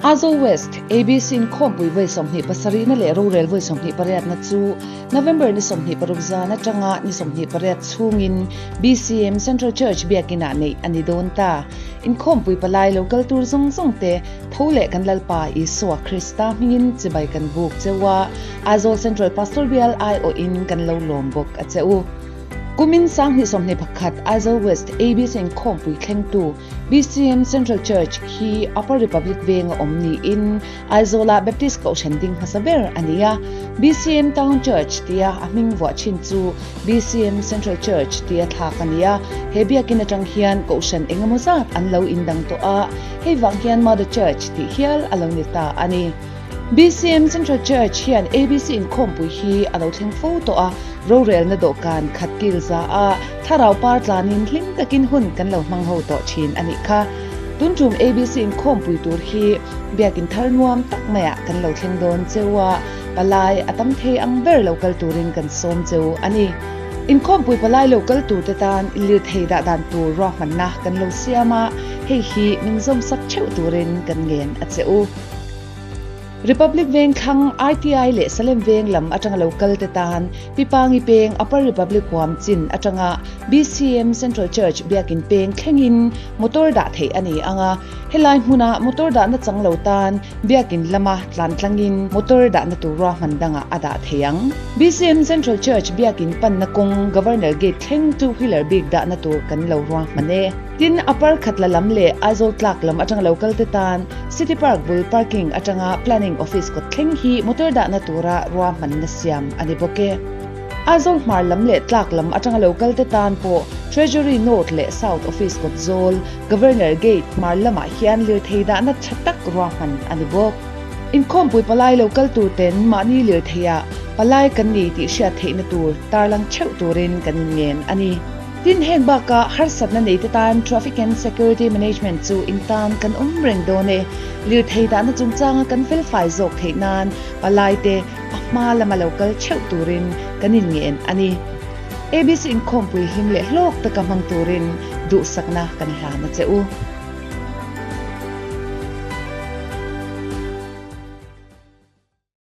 Aizawl West ABC inkhawmpui vawi 27 na leh rorel vawi 28 na chu November ni 26 zan atanga ni 28 chhungin BCM Central Church biakinah neih a ni dawn ta. Inkhawmpui palai lo kal tur zawng zawng te tho leh kan Lalpa Isua Krista hmingin chibai kan buk cheu a, Aizawl Central Pastor Bial aiawhin kan lo lawm bawk a che u. Kumin 2021 Aizawl West ABC inkhawmpui thlengtu BCM Central Church hi Upper Republic venga awm niin Aizawla Baptist Kohhran ding hmasa ber a ni a. BCM Town Church tia a hming vuah thin chu BCM Central Church tia thlak a ni a. He biakin atang hian Kohhran engemaw zat an lo indang tawh a, hei vang hian Mother Church tih hial a lo ni ta a ni. BCM Central Church hian ABC inkhawmpui hi a lo thleng fo tawh a, rorelna dawhkan khat kil za a, thlarau par tlanin hlim takin hun kan lo hmang ho tawh thin a nih kha. Tun tum ABC inkhawmpui tur hi biakin thar nuam tak maiah kan lo thleng dawn cheu a, palai a tam thei ang ber lo kal turin kan sawm cheu a ni. Inkhawmpui palai lo kal turte tan lirthei dah dan tur ruahmanna kan lo siam a, hei hi min zawmsak theuh turin kan ngen a che u. Republic Veng thlang ITI leh Salem Veng lam atanga lo kal te tan Pipangi peng Upper Republic huam chin atanga BCM Central Church biakin peng thlengin motor dah theih a ni ang a, helai hmuna motor dahna chang lo tan biakin lama tlan tlangin motor dahna tur ruahman dangah a dah thei ang. BCM Central Church biakin panna kawng Governor Gate thleng two wheeler bik dahna tur kan lo ruahman e. Tin, Upper Khatla lam leh Aizawl tlak lam atanga lo kal te tan City Park bul parking atanga Planning Office kawt thleng hi motor dahna tura ruahmanna siam a ni bawk e. Aizawl hmar lam leh tlak lam atanga lo kal te tan pawh Treasury North leh South Office kawt zawl, Governor Gate hmar lamah hian lirthei dahna tha tak ruahman a ni bawk. Inkhawmpui palai lo kal tur ten mahni lirtheiah palai kan ni tih hriat theihna tur tarlang theuh turin kan inngen a ni. Tin, heng bakah harsatna nei te tan Traffic and Security Management chu in tan kan awm reng dawn e. Lirthei dahna chungchanga kan felfai zawk theih nan palai te a hma lama lo kal theuh turin kan inngen a ni. ABC inkhawmpui hlim leh hlawk taka hmang turin duhsakna kan hlan a che u.